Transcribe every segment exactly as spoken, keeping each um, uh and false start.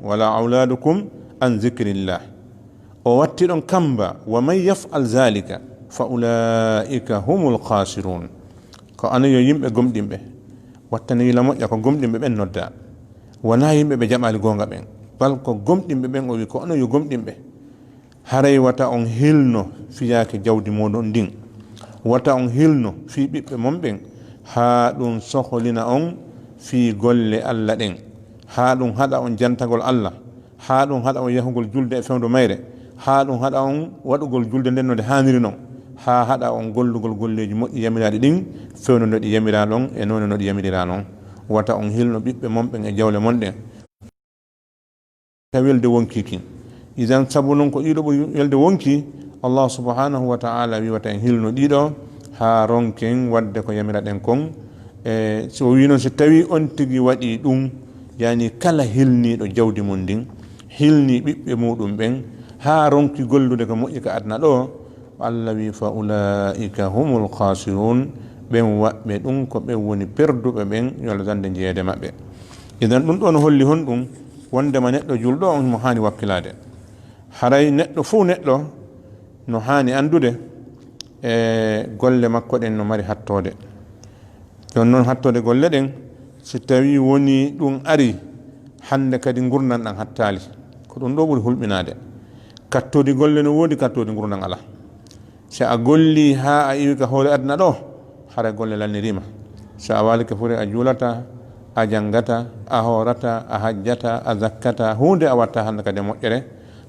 ولا أولادكم عن ذكر الله. O watti ɗon kamba, ومن يفعل ذلك فأولئك هم الخاسرون. Ko onon yo yimɓe gomɗinɓe, wattane yila moƴƴa, ko gomɗinɓe ɓen nodda. Wonaa yimɓe ɓe jaɓaali goonga ɓen, bal ko gomɗinɓe ɓen o wi, ko onon yo gomɗinɓe. Haray wata on hilno fiyaake jawdi mooɗon ndin. Wata on hilno fii ɓiɓɓe mon ɓen, haa ɗum soholina on fii golle Alla ɗen, haa ɗum haɗa on jantagol Alla, haa ɗum haɗa on yahugol julde e fewndo mayre, haa ɗum haɗa on waɗugol julde nden no nde haaniri non, haa haɗa on gollugol golleeji moƴƴi yamiraaɗi ɗin, fewndo no ɗi yamiraa non e noone no ɗi yamiriraa non. Wata on hilno ɓiɓɓe mon ɓen e jawle mon ɗen. Ka welde wonkii kin. Idan sabu non ko ɗiɗo ɓuri welde wonkii, Allah subhanahu wa ta'ala wi wata en hilno ɗiɗo haa ronken wadde ko yamiraɗen kon. E, si o wi non, si tawi on tigi waɗi ɗum, yani kala hilniiɗo jawdi mum ndin, hilni ɓiɓɓe muɗum ɓen, haa ronki gollude ko moƴƴi ka aduna ɗo, Allah wi, "Fa ulaa'ika humul khasirun." Ɓen waɓɓe ɗum ko ɓen woni perduɓe ɓen, yo Allah dande jeyeede maɓɓe. Idan ɗum ɗo no holli honɗum? Wondema neɗɗo julɗo on mo haani wakkilaade. Haray neɗɗo fow neɗɗo no haani anndude e golle makko ɗen no mari hattoode. Jooni non hattoode golle ɗen, si tawi woni ɗum ari, hannde kadi ngurndan ɗan hattaali. Ko ɗum ɗo ɓuri hulɓinaade. Kattoodi golle no woodi, kattoodi ngurndan alaa. Si a golli haa a iwi ka hoore aduna ɗo, hara golle lanniriima. Si a waalike fure a juulata, a janngata, a hoorata, a hajjata, a zakkata, huunde a watta hannde kadi e moƴƴere.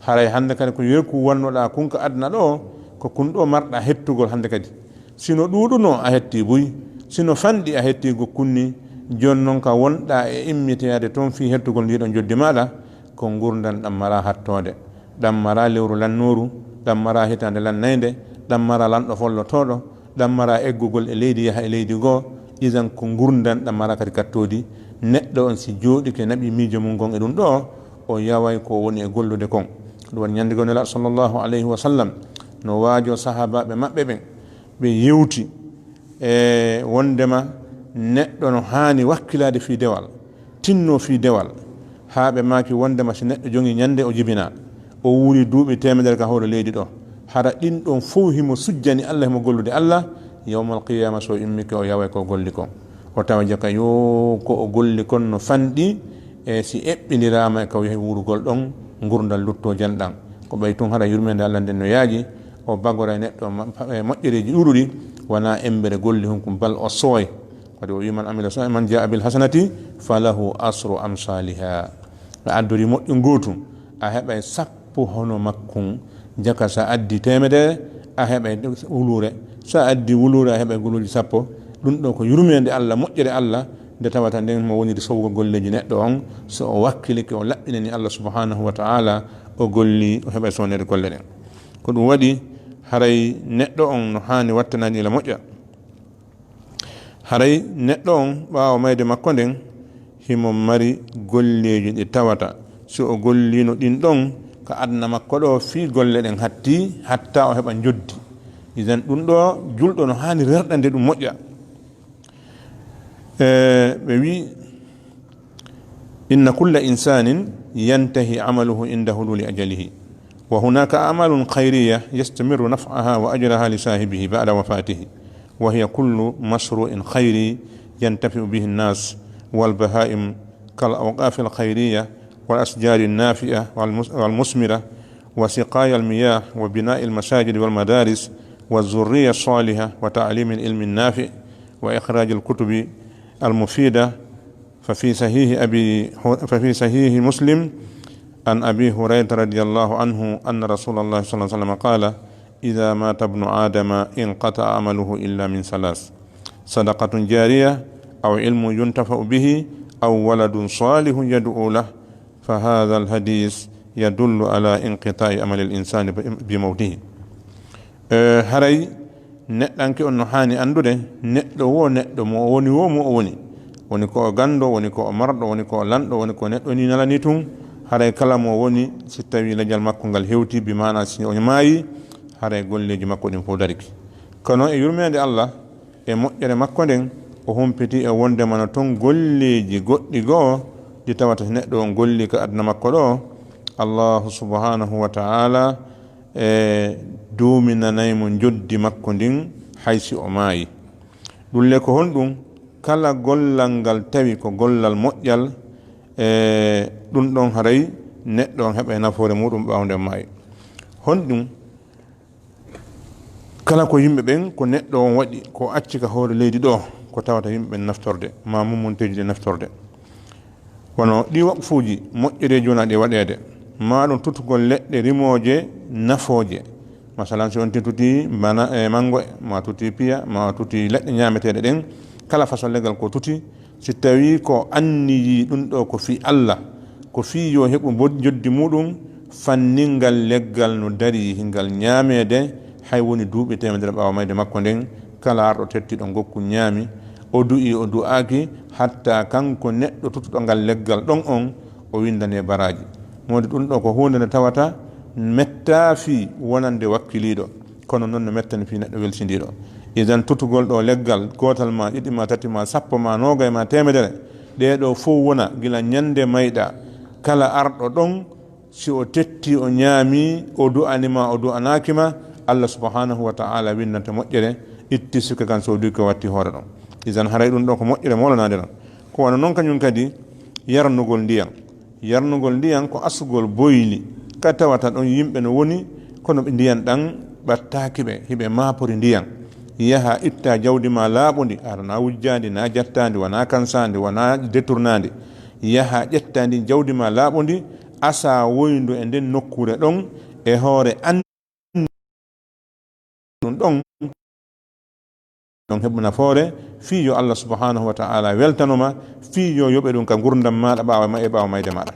Haray hannde kadi ko yeru ku wannoɗaa kun ka aduna ɗo, ko kun ɗo marɗaa hettugol hannde kadi. Si no ɗuuɗunoo, a hetti buy. Si no fanɗi, a hetti gokkunni. Jooni non ka wonɗaa e immitoyaade toon fii hettugol ndii ɗon joddi maaɗa, ko ngurndan ɗan maraa hattoode. Ɗan maraa lewru lannooru, ɗan maraa hitaande lannaynde, ɗan maraa lanɗo follotooɗo, ɗan maraa eggugol e leydi yaha e leydi goo. Idan ko ngurndan ɗan maraa kadi kattoodi. Neɗɗo on si jooɗike naɓi miijo mum ngon e ɗum ɗo, o yaway ko woni e gollude kon. Ɗum waɗi ñande goo Nelaaɗo sallallahu alayhi wa sallam no waajoo sahaabaaɓe maɓɓe ɓen. Ɓe yewti e wondema neɗɗo no haani wakkilaade fii dewal, tinnoo fii dewal, haa ɓe maaki wondema si neɗɗo joŋii ñande o jibinaa, o wuuri duuɓi teemedere ka hoore leydi ɗo, hara ɗin ɗon fow himo sujjani Alla, himo gollude Alla, yawmal qiyaama so immike o yaway ko golli kon. O tawa jaka yo ko o golli kon no fanɗi, e si eɓɓindiraama e ka o yahi wuurugol ɗon, ngurndan luttoo janɗan. Ko ɓay tun hara yurmeende Alla nden no yaaji, o bagora e neɗɗo ma-, e moƴƴereeji ɗuuɗuɗi, wanaa embere golli hunkum, bal o sooy. Kadi o wi, "Man amila sa-, man jaa bil hasanati falahu asru amsaliha." A addori moƴƴo ngootu, a heɓay sappo hono makkun. Jaka sa addi teemedere, a heɓay wuluure. Sa addi wuluure, a heɓay guluuji sappo. Ɗum ɗo ko yurmeende Alla, moƴƴere Alla, nde tawata nden mo woniri sowugol golleeji neɗɗo on, so o wakkilike, o laɓɓinani Alla subhanahu wa ta'ala, o golli, o heɓay sooneede golle ɗen. Ko ɗum waɗi, haray neɗɗo on no haani wattanaade ila moƴƴa. Haray neɗɗo on, ɓaawo mayde makko nden, himo mari golleeji ɗi tawata si o golliino ɗin ɗon ka aduna makko ɗo, fii golle ɗen hatti, hatta o heɓa njoddi. Idan ɗum ɗo, julɗo no haani rerɗande ɗum moƴƴa. E, ɓe wi, "Inna kulla insanin yantahi amaluhu inda hululi ajalihi. Wa hunaka amalun khayriya yastamiru naf'aha wa ajraha li sahibihi ba'da wafatihi. Wa hiya kullu mashru'in khayri yantafi'u bihi an-nas wal baha'im kal awqafil khayriya wal ashjari nafi'a wal mus-, wal musmira wa siqaya al miyah wa bina'i al masajid wal madaris wa zurriya salihah wa ta'limi al ilmi nafi' wa ikhraj al kutubi al mufida." ففي صحيح أبي، ففي صحيح مسلم عن أبي هريرة رضي الله عنه أن رسول الله صلى الله عليه وسلم قال: "إذا مات ابن آدم انقطع عمله إلا من ثلاث: صدقة جارية أو علم ينتفع به أو ولد صالح يدعو له." فهذا الحديث يدل على انقطاع عمل الإنسان بموته. E, haray neɗɗanke on no haani anndude, neɗɗo wo neɗɗo, mo o woni wo mo o woni. Woni ko o ganndo, woni ko o marɗo, woni ko o lanɗo, woni ko neɗɗo ni nalani tun. Haray kala mo woni, si tawi lajal makko ngal hewti, bi maana si o maayi, haray golleeji makko ɗin fow dariki. Kono e yurmeende Alla, e moƴƴere makko nden, o humpiti e wondema no ton golleeji goɗɗi goo Ndi tawata si neɗɗo on golli ka aduna makko ɗo, Allahu subhanahu wa ta'ala e duuminanay mo njoddi makko ndin hay si o maayi. Ɗun le ko honɗun? Kala gollal ngal tawi ko gollal moƴƴal, e ɗun ɗon haray neɗɗo on heɓay nafoore muɗum ɓaawo nde maayi. Honɗun? Kala ko yimɓe ɓen, ko neɗɗo on waɗi, ko acci ka hoore leydi ɗo, ko tawata yimɓe ɓen naftorde, ma mummunteeji ɗin naftorde. Kono ɗi waqfuuji moƴƴereeji wona ɗi waɗeede, ma ɗum tutugol leɗɗe rimooje nafooje. Masalan, si on ti tuti bana e mango, ma tuti piya, ma tuti leɗɗe ñaameteeɗe ɗen, kala façon leggal ko tuti, si tawii ko anniyii ɗum ɗo ko fii Alla, ko fii yo heɓu bo-, njoddi muɗum, fanningal leggal no darii hingal ñaameede, hay woni duuɓi teemedere ɓaawo mayde makko nden, kala arɗo tettiiɗo ngokku ñaami, o du'ii, o du'aaki, hatta kanko neɗɗo tutuɗo ngal leggal ɗon on, o winndane baraaji. Modi ɗum ɗo ko huunde nde tawata mettaa fii wonande wakkiliiɗo. Kono non no mettani fii neɗɗo welsindiiɗo. Idan tutugol ɗo leggal gootal ma, ɗiɗi ma, tati ma, sappo ma, noogay ma, teemedere, ɗee ɗo fow wona gila ñande mayɗa. Kala arɗo ɗon, si o tetti, o ñaami, o du'ani ma, o du'anaaki ma, Allah subhanahu wa ta'ala winndante moƴƴere, itti sikka kan so o duki o watti hoore ɗon. Idan haray ɗum ɗo ko moƴƴere molanaade ɗon. Ko wano non kañum kadi yarnugol ndiyan. Yarnugol ndiyan ko asugol boyli ka tawata ɗon yimɓe no woni, kono ɓe ndiyan ɗan ɓattaaki ɓe, hiɓe maapori ndiyan. Yaha itta jawdi ma laaɓundi, ara na wujjaandi, na jattaandi, wona kansaandi, wona détournaandi. Yaha ƴetta ndin jawdi ma laaɓundi, asa woyndu e nden nokkuure ɗon e hoore an ɗum ɗon. Ɗon heɓu nafoore, fii yo Allah subhanahu wa ta'ala weltano ma, fii yo yoɓe ɗum ka ngurndan maaɗa ɓaawo ma-, e ɓaawo mayde maaɗa.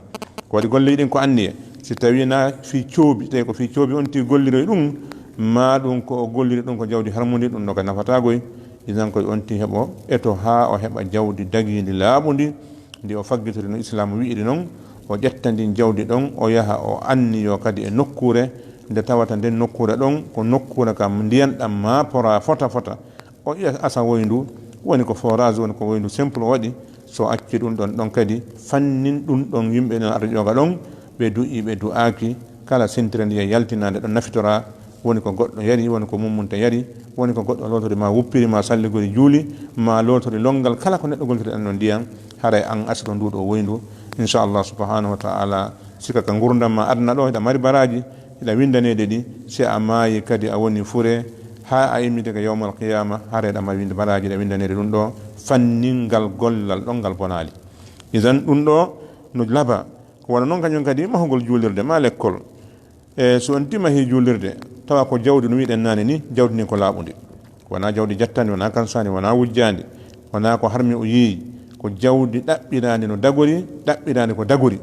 Ko waɗi golle ɗin ko anniye. Si tawii na fii coobi, tawi ko fii coobi on ti golliroy ɗum, ma ɗum ko o golliri ɗum ko jawdi harmundi, ɗum no ka nafata goy. Idan koy on ti heɓo eto haa o heɓa jawdi dagiindi laaɓundi, ndi o faggitori no Islaamu wi'iri non, o ƴetta ndin jawdi ɗon, o yaha o anniyo kadi e nokkuure, nde tawata nden nokkuure ɗon ko nokkuure kam ndiyan ɗan maapora fota fota. O iya asa woyndu, woni ko forage, woni ko woyndu simple o waɗi. So acci ɗum ɗon, ɗon kadi fannin ɗum ɗon yimɓe ɗon arde ƴooga ɗon, ɓe du'ii, ɓe du'aaki, kala sentire ndiyan yaltinaande ɗon nafitora, woni ko goɗɗo yari, woni ko mummunta yari, woni ko goɗɗo lotori ma, wuppiri ma, salligori juuli ma, lotori lonngal, kala ko neɗɗo gollitori ɗan ɗon ndiyan, haray an asiko ndu ɗo woyndu. Inchallah subhanahu wa ta'ala, sika ka ngurndan ma aduna ɗo, hiɗa mari baraaji, hiɗa winndaneede ɗi, si a maayi kadi a woni fure, haa a immiti ka yawmal qiyama, haray hiɗa mari winnde baraaji, hiɗa winndaneede ɗum ɗo fanningal gollal ɗon ngal bonaali. Idan ɗum ɗo no laba, ko wano non kañum kadi mahugol juulirde ma lekkol. E so on ti mahi juulirde, tawa ko jawdi no wi'ɗen naane ni, jawdi ni ko laaɓundi. Wona jawdi jattandi, wona kansandi, wona wujjandi, wona ko harmi o yiyi. Ko jawdi ɗaɓɓirandi no dagori, ɗaɓɓirandi ko dagori,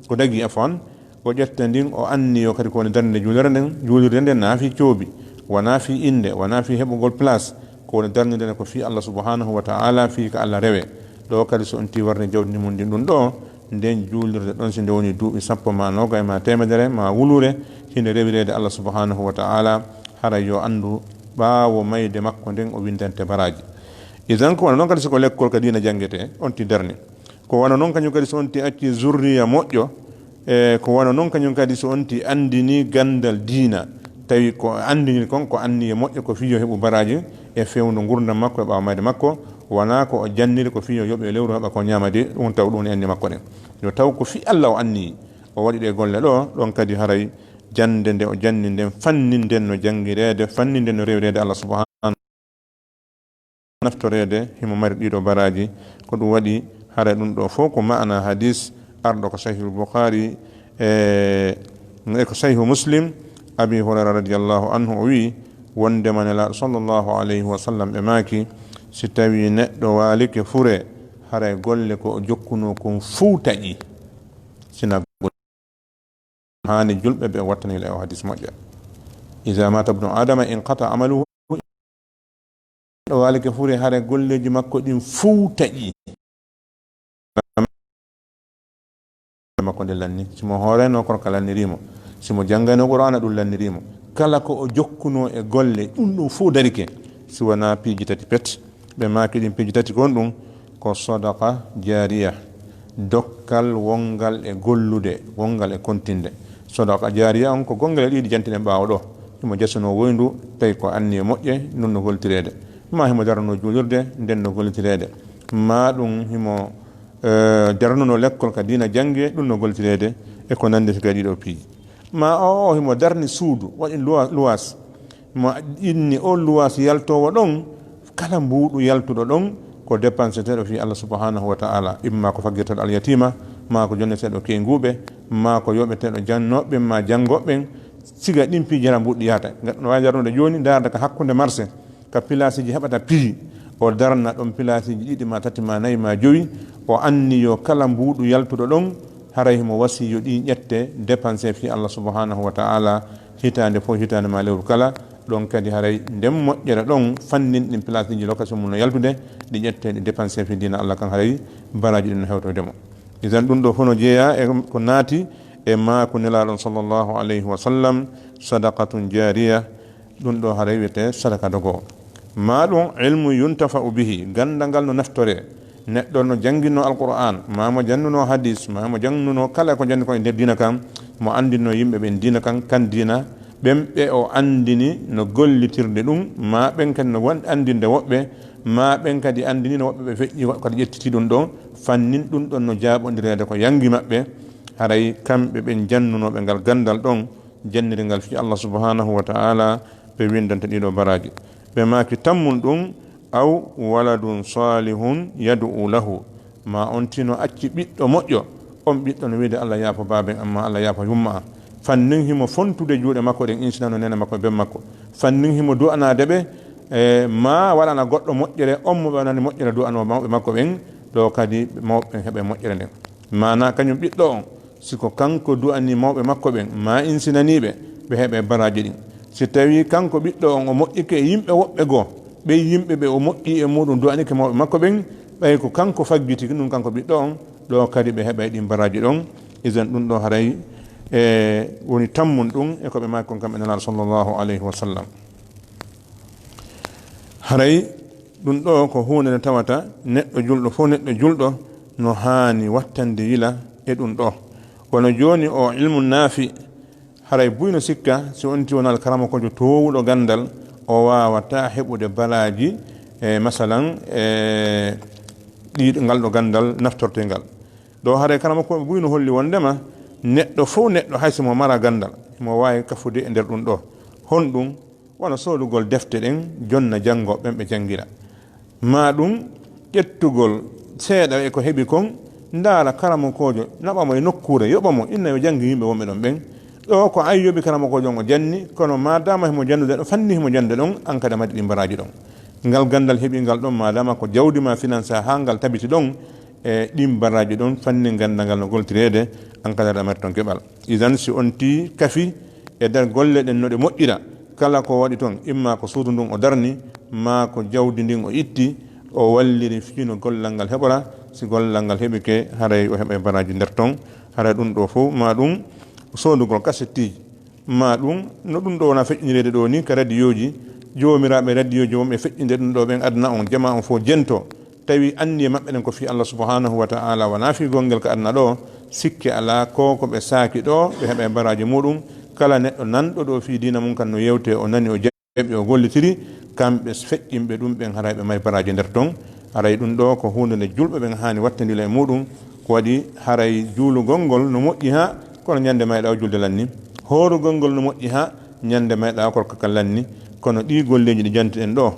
ko dagi, afwan. O ƴetta ndin, o anniyo kadi ko woni darnde juulirde nden, juulirde nden na fii coobi, wona fii innde, wona fii heɓugol place, ko woni darnde nden ko fii Allah subhanahu wa ta'ala, fii ka Allah rewe. Ɗo kadi so on ti warni jawdi mun ndin ɗum ɗo, nden juulirde ɗon, si nde woni duuɓi sappo ma noogay ma teemedere ma wulure, hinde rewireede Allah subhanahu wa ta'ala, haray yo anndu ɓaawo mayde makko nden o winndante baraaji. Idan ko wano non kadi si ko lekkol ka diina janngete, on ti darni. Ko wano non kañum kadi so on ti acci zurriya moƴƴo, e ko wano non kañum kadi so on ti anndini ganndal diina, tawi ko anndini kon ko anniye moƴƴo, ko fii yo heɓu baraaji e fewndo ngurndan makko e ɓaawo mayde makko, wona ko o janniri ko fii yo yoɓe lewru heɓa ko ñaama de, ɗum taw ɗum ni anniye makko ɗen. Yo taw ko fii Allah o anniyi, o waɗi ɗe golle ɗo, ɗon kadi haray jannde nde o janni nden, fanni nden no janngireede, fanni nden no rewireede Allah subhanahu naftoreede, himo mari ɗiɗo baraaji. Ko ɗum waɗi haray ɗum ɗo fof ko maana hadis arɗo ko Sahihul Bukhari e, e ko Sahihu Muslim. Abi Hurayra radiyallahu anhu o wi'i, wondema Nelaaɗo sallallahu alayhi wa sallam ɓe maaki, si tawi neɗɗo waalike fure, haray golle ko o jokkuno kon fow taƴi. Sina haani julɓe ɓe wattani e o hadis moƴƴa. Iza mata ibnu Adama inqata amaluhu. Ɗo waalike fure, hare golleeji makko ɗin fow taƴi. Makko nde lanni. Si mo hoorayno korka lannirimo. Si mo janngayno Qur'aana ɗum lannirimo. Kala ko o jokkuno e golle, ɗum ɗum fow darike. Si wonaa piiji tati pet. Ɓe maaki ɗin piiji tati kon ɗum ko sadaqa jaariya. dokkal wongal e gollude, wongal e kontinde. Sodaka jaariya on ko gongal e ɗiɗi jantiɗen ɓaawo ɗo. Himo jasunoo woyndu, tawi ko anniye moƴƴe, ndun no goltireede. Ma himo darnoo juulirde, nden no goltireede. Ma ɗun himo, eh, darnunoo lekkol ka diina jannge, ɗun no goltireede. E ko nandi e ɗiɗo piiji. Ma o, o himo darni suudu, waɗi luwa-, luwaas. Mo inni on luwaas yaltoowo ɗon, kala mbuuɗu yaltuɗo ɗon ko depanseteeɗo fii Allah subhanahu wa ta'ala, imma ko faggirteeɗo alyatiima, ma ko jonneteeɗo keynguuɓe, ma ko yoɓeteeɗo jannooɓe ma janngooɓe. Siga ɗin piiji hara mbuuɗi yaata. Nga-, no waawi darnude jooni, ndaarda ka hakkunde marse, ka pilaasiiji heɓata piiji, o darna ɗon pilaasiiji ɗiɗi ma tati ma nayi ma jowi, o anniyo kala mbuuɗu yaltuɗo ɗon, haray himo wasii yo ɗin ƴette, depanse fii Allah subhanahu wa ta'ala, hitaande fof, hitaande ma lewru kala. Ɗon kadi haray nden moƴƴere ɗon fannin ɗin pilaasiiji location mun no yaltude, ɗi ƴette, ɗi depanse fii diina Allah kan, haray baraaji ɗin no hewtoyde mo. Idan ɗun ɗo fof no jeeya e ko naati e maaku Nelaaɗo on sallallahu alayhi wa sallam, sadaqatun jaariya, ɗun ɗo haray wiyetee sadaka dogo. Ma ɗun ilmu yuntafa'u bihi, ganndal ngal no naftoree. Neɗɗo no jannginoo Alqur'aan, ma mo jannunoo hadiis, ma mo jannunoo kala ko janni ko e nder diina kan, mo anndinoo yimɓe ɓen diina kan, kan diina, ɓen ɓe o anndini no gollitirde ɗun, ma ɓen kadi no wan-, anndinde woɓɓe, ma ɓen kadi anndini no woɓɓe ɓe feƴƴi, woɓɓe kadi ƴettiti ɗun ɗon, fannin ɗun ɗon no jaaɓondireede ko yanngi maɓɓe, haray kamɓe ɓen jannunooɓe ngal ganndal ɗon, janniri ngal fii Allah subhanahu wa ta'ala, ɓe winndanta ɗii ɗoo baraaji. Ɓe maaki tammun ɗun, aw waladun salihun yad'u lahu. Ma on tino acci ɓiɗɗo moƴƴo, on ɓiɗɗo no wiide, "Allah yaafo baaben, amma Allah yaafo yumma an." Fannin himo fontude juuɗe makko ɗen, insinano neene makko e ben makko. Fannin himo du'anaade ɓe, e ma waɗana goɗɗo moƴƴere, on mo ɓe waɗani moƴƴere du'anoo mawɓe makko ɓen, ɗo kadi mawɓe ɓen heɓa moƴƴere nden. Maanaa kañum ɓiɗɗo on, si ko kanko du'anii mawɓe makko ɓen, maa insinanii ɓe, ɓe heɓay baraaji ɗin. Si tawii kanko ɓiɗɗo on o moƴƴike e yimɓe woɓɓe goo, ɓen yimɓe ɓe o moƴƴii e muɗum du'anike mawɓe makko ɓen, ɓay ko kanko faggitiki ɗum kanko ɓiɗɗo on, ɗo kadi ɓe heɓay ɗin baraaji ɗon. Idan ɗum ɗo haray, e, woni tammun ɗum e ko ɓe maaki kon kamɓe Nelaaɗo sallallahu alayhi wa sallam. Haray ɗum ɗo ko huunde nde tawata neɗɗo julɗo fof, neɗɗo julɗo no haani wattande yila e ɗum ɗo. Kono jooni o ilmu naafi, haray buy no sikka si on ti wonal karamokoojo toowuɗo ganndal, o waawataa heɓude baraaji, e, masalan, e, ɗi ngal ɗo ganndal naftortee ngal. Ɗo haray karamokooɓe buy no holli wonndema neɗɗo fof neɗɗo hay si mo mara ganndal, mo waawi kafude e nder ɗum ɗo. Honɗum? Wano soodugol defte ɗen, jonna janngooɓe ɓen ɓe janngira. Maa ɗum ƴettugol seeɗa e ko heɓi kon, ndaara karamokoojo, naɓa mo e nokkuure, yoɓa mo, inna yo janngi yimɓe wonɓe ɗon ɓen. Ɗo ko an yoɓi karamokoojo on o janni, kono maadaama himo janndude ɗo, fanni himo janndude ɗon, an kadi a mari ɗin baraaji ɗon. Ngal ganndal heɓi ngal ɗon, maadaama ko jawdi ma finansa haa ngal tabiti ɗon, e ɗin baraaji ɗon, fanni ganndal ngal no goltireede, an kadi aɗa mari ton keɓal. Idan, si on tii kafi e nder golle ɗen no ɗe moƴƴira, kala ko waɗi ton, imma ko suudu ndun o darni, maa ko jawdi ndin o itti, o walliri fii no gollal ngal heɓora, si gollal ngal heɓike, haray o heɓay baraaji nder ton. Haray ɗum ɗo fow, maa ɗum soodugol kasettiiji, maa ɗum no ɗum ɗo wona feƴƴinireede ɗo ni ka radiyooji, joomiraaɓe radiyooji wonɓe feƴƴinde ɗum ɗo ɓen aduna on, jamaa on fow jento. Tawi anniye maɓɓe ɗen ko fii Allah subhanahu wa ta'ala, wonaa fii gongel ka aduna ɗo, sikke alaa ko ko ɓe saaki ɗo, ɓe heɓay baraaji muɗum. Kala neɗɗo nanɗo ɗo fii diina mum kan no yewte, o nani, o jaɓi, o gollitiri, kamɓe feƴƴinɓe ɗum ɓen haray ɓe may baraaji nder ton. Haray ɗum ɗo ko huunde nde julɓe ɓen haani wattandila e muɗum. Ko waɗi haray juulugol ngol no moƴƴi haa kono ñande mayɗa o julde lanni. Hoorugol ngol no moƴƴi haa ñande mayɗa o korka kan lanni. Kono ɗii golleeji ɗi jantiɗen ɗo,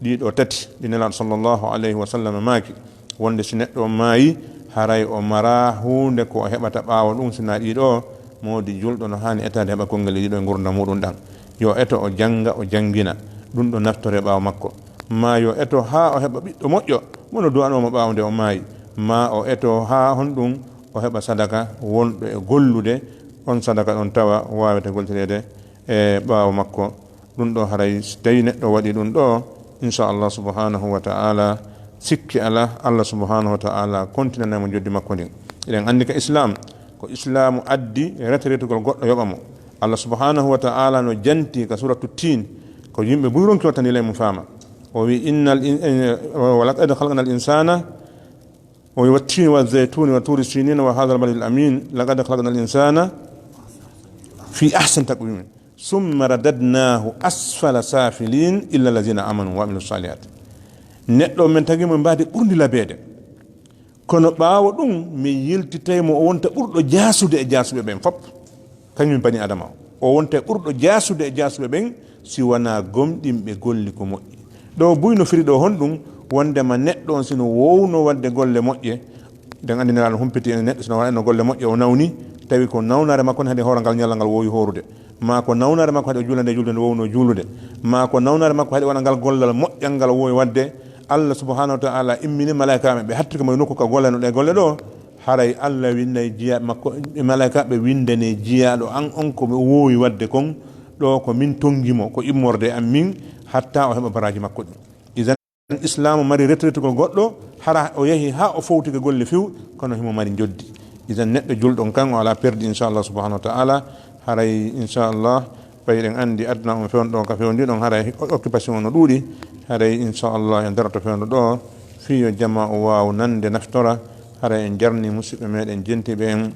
ɗii ɗo tati, ɗi Nelaaɗo sallallahu alayhi wa sallam maaki, wonde si neɗɗo on maayi, haray o maraa huunde ko o heɓata ɓaawo ɗum, sinaa ɗii ɗo, moodi julɗo no haani etaade heɓa konngel e ɗii ɗo e ngurndan muɗum ɗan. Yo eto o jannga, o janngina, ɗum ɗo naftore ɓaawo makko. Maa yo eto haa o heɓa ɓiɗɗo moƴƴo, mo no du'anoo mo ɓaawo nde o maayi. Maa o eto haa honɗum o heɓa sadaka wonɗo e gollude, on sadaka ɗon tawa waawete goltireede e ɓaawo makko. Ɗum ɗo haray, si tawi neɗɗo waɗi ɗum ɗo, inchallah subhanahu wa ta'ala, sikki alaa, Allah subhanahu wa ta'ala kontinanay mo njoddi makko ndin. Eɗen anndi ka Islam, ko Islaamu addi retiretugol goɗɗo yoɓa mo. Allah subhanahu wa ta'ala no janti ka suratu Tin, ko yimɓe buy ronki wattandila e mum faama. O wi, "Innal in-, eh, wa laqad khalaqnal insana O wi: "Wattini wa zaytuni wa turi sinina wa hadha al-baladi al-amin, laqad khalaqna al-insana fi ahsani taqwim, summa radadnahu asfala safilin, illa allazina amanu wa amilu salihati." Neɗɗo, men tagi mo mbaadi ɓurndi labeede. Kono ɓaawo ɗum, min yiltitay mo, o wonta ɓurɗo jaasude e jaasuɓe ɓen fop. Kañum bani Adama o, o wonta ɓurɗo jaasude e jaasuɓe ɓen, si wanaa gomɗinɓe golli ko moƴƴi. Ɗo buy no firi ɗo honɗum? Wondema neɗɗo on, si no wowno wadde golle moƴƴe, den andi Nelaaɗo humpiti en, neɗɗo si no waɗano golle moƴƴe, o nawni, tawi ko nawnaare makko ne haɗi hoorangal ñalla ngal wowi hoorude, maa ko nawnaare makko haɗi o juula nde julde nde wowno juulude, maa ko nawnaare makko haɗi waɗa ngal gollal moƴƴal ngal wowi wadde, Allah subhanahu wa ta'ala immini malaykaaɓe ɓe, hattirka mo e nokku ka gollano ɗe golle ɗo, haray Allah winday jiya makko, malaykaaɓe windane jiyaaɗo an on ko ɓe wowi wadde kon, ɗo ko min tongi mo, ko immorde an min, hatta o heɓa baraaji makko ɗin. Idan, Islaamu mari retretugol goɗɗo, hara o yahi ha o fowtike golle few, kono himo mari njoddi. Idan, neɗɗo julɗo on kan, o ala perdi, inchallah subhanahu wa ta'ala. Haray, inchallah, ɓay ɗen andi aduna on fewndo on ka fewndi ɗon, haray occupation on no ɗuuɗi. Haray, inchallah, en daroto fewndo ɗo, fii yo jama o waaw nande naftora. Haray en jarni musidɓe meɗen jentiɓe en,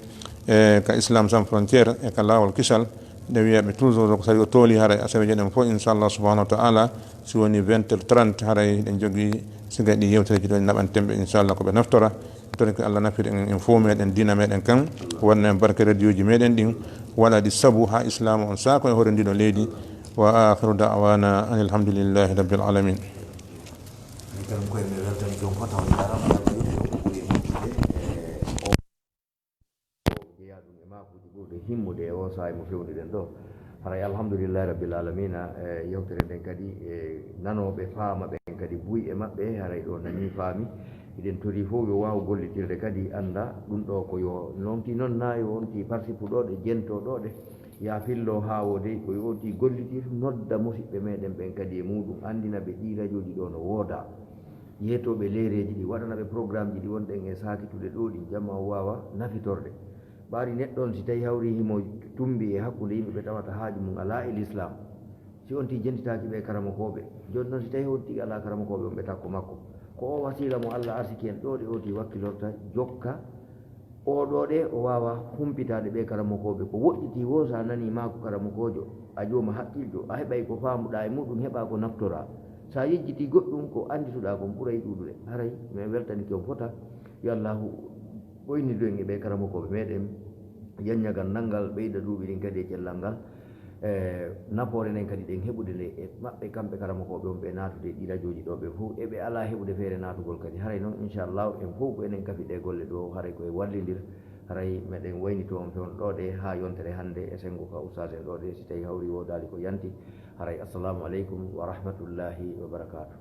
e ka Islam Sans Frontières e ka Laawol Kisal. Nde wiyaɓe toujours ko sari o tooli, haray asaweje ɗen fof, inchallah subhanahu wa ta'ala, si woni vingt heures trente, haray hiɗen jogii siga ɗi yewtereji ɗo naɓanten ɓe, inchallah, ko ɓe naftora. Toon ko Allah nafiri en, en fof meɗen, diina meɗen kan, wanna en barke radioji meɗen ɗin, waɗa ɗi sabu ha Islamu on saako e hoore ndiɗo leydi. Wa akhiru da'wana anil hamdulillahi rabbil alamin. Min kan koye men weltani joom fota on jarama, Allah yoɓi on ko ɓuri e moƴƴude. E o jeyaa ɗum e maakuuji ɓurɗi himmude e oo saa'i mo fewnuɗen ɗo. Haray alhamdulillahi rabbil alamina, e yewtere nden kadi, e nanooɓe faama ɓen kadi buy e maɓɓe, haray ɗo nanii faami. Hiɗen torii fof yo waaw gollitirde kadi, annda ɗum ɗo ko yo nonti noon naa yo wonti parsipu ɗo ɗe jentoo ɗo ɗe, yaa fillo haa woo dey ko yo wonti gollitir, nodda musiɓɓe meɗen ɓen kadi e muuɗum, anndina ɓe ɗii rajooji ɗo no woodaa. Yeetooɓe leereeji ɗi, waɗana ɓe programmeji ɗi wonɗen e saakitude ɗo ɗin, jama o waawa nafitorde. Ɓaari neɗɗo on, si tawi hawri himo tumbi e hakkunde yimɓe ɓe tawata haaju mum alaa e l'islam, si on tigi jentitaaki ɓe karamokooɓe, jooni noon si tawi on tigi alaa karamokooɓe on ɓe takko makko, ko o wasiila mo Allah arsiki en ɗo ɗe o tigi wakkilorta jokka o ɗo ɗe, o waawa humpitaade ɓe karamokooɓe. Ko woɗɗiti wo, so a nanii maaku karamokoojo, a jooma hakkiljo, a heɓay ko faamuɗaa e muɗum, heɓaa ko naftoraa. So a yejjitii goɗɗum, ko anndituɗaa kon ɓuray ɗuuɗude. Haray, mi weltanike on fota. Yo Allaahu ɓoynidu en e ɓee karamokooɓe meɗen, yañña ganndal ngal, ɓeyda duuɓi ɗin kadi e cellal ngal. E nafoore nden kadi ɗen heɓude nde e maɓɓe, kamɓe karamokooɓe on, ɓe naatude e ɗi rajooji ɗo ɓe fof, e ɓe alaa heɓude feere naatugol kadi. Haray noon, inchallahu, en fof ko enen kafi ɗe golle ɗo, haray ko e wallindir. Haray meɗen waynito on fewndo ɗo ɗe haa yontere hannde e senngo ka ustaas en ɗo ɗe, si tawi hawri woodaali ko yanti. Haray, assalamu aleykum wa rahmatullahi wa barakaatuh.